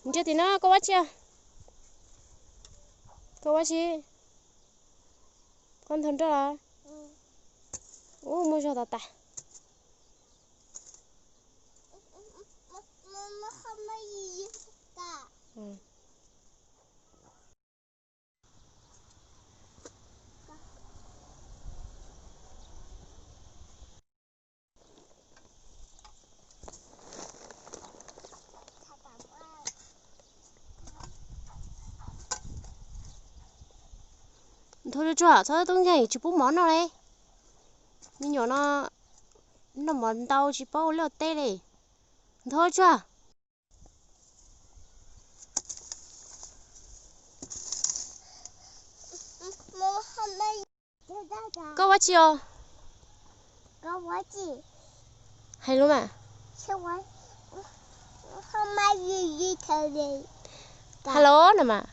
Ntsia tim no, koj ua tsi? Koj ua tsi? Koj ntog nroj los? Ub, muaj zog tas tas. Nthuav tsuag tsuag, txhob tub nkeeg, tsis pub mov noj li. Me nyuam no noj mov ntau tsis paub ua liaj ua teb li. Nthuav tsuag. Koj ua tsi os? Hais lus mas. Hello no mas.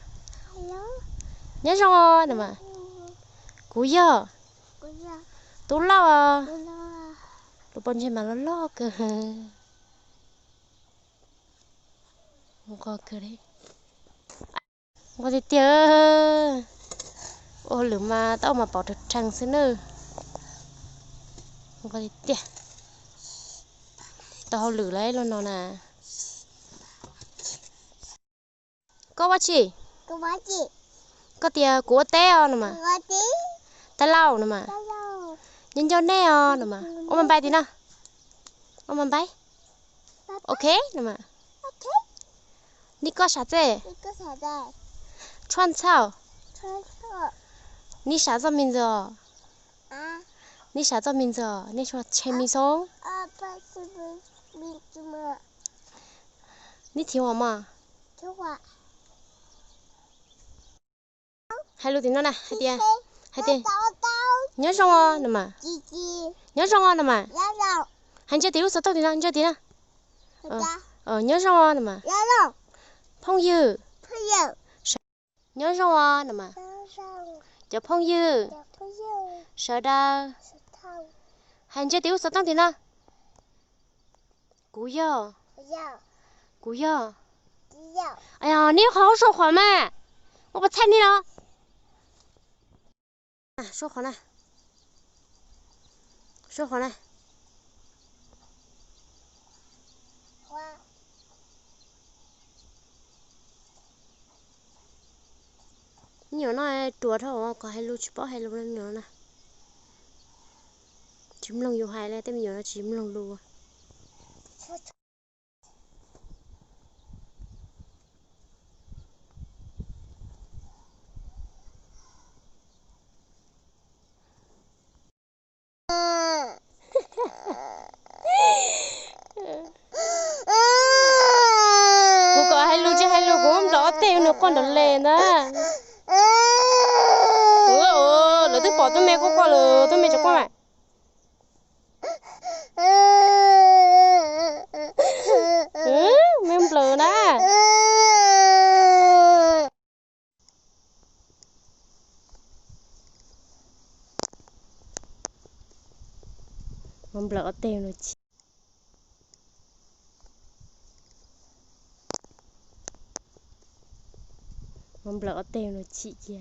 Nyob zoo no mas. Kuv yog Tub Lauj os. Lub pob ntseg mas loj loj kawg. Nqos kawg li. Nqos tiag tiag. Ua hauj lwm mas tau mas pom rag rhees xwb nawb. Nqos tiag tiag. Tau hauj lwm lawm lub no na. Koj ua tsi? Koj tias kuv ua teb os no mas. Tij laug no mas. Nyob nco nej os no mas. Ua mas npai tim no. Ua mas npai. Ok no mas. Neb koj sav txej. Tshua ntxhau. Neb sav txoj me ntxwg os. Neb sav txoj me ntxwg os, neb tshua tshe me xoob. Neb thim huam mas. Hais lus tim no na, hais tias, hais tias, nyob zoo os no mas. Nyob zoo os no mas. Hais ntsia tim lub xov tooj tim no, ntsia tim no. Nyob zoo os no mas. Phooj ywg. Nyob zoo os no mas. Cov phooj ywg sawv daws. Hais ntsia tim lub xov tooj tim no. Kuv yog, kuv yog. Neb qhov hauv sua qhov mas, ua pas txhaj neb los. Sua qhov na, sua qhov na. Me nyuam no ruam dhau, kom hais lus tsis paub hais lus li me nyuam no na. Tsis mloog yus hais li, tej me nyuam no tsis mloog lus. Kuv kom hais lus tsis hais lus, kuv muab nplawm ob teg nws quaj nrov les ntag. Lawv twb pom tub me quaj quaj lawm, tub me tseem quaj mas. Me nplawm na. Muab nplawm ob teg nws chim. Muab nplawm ob teg nws chim cia.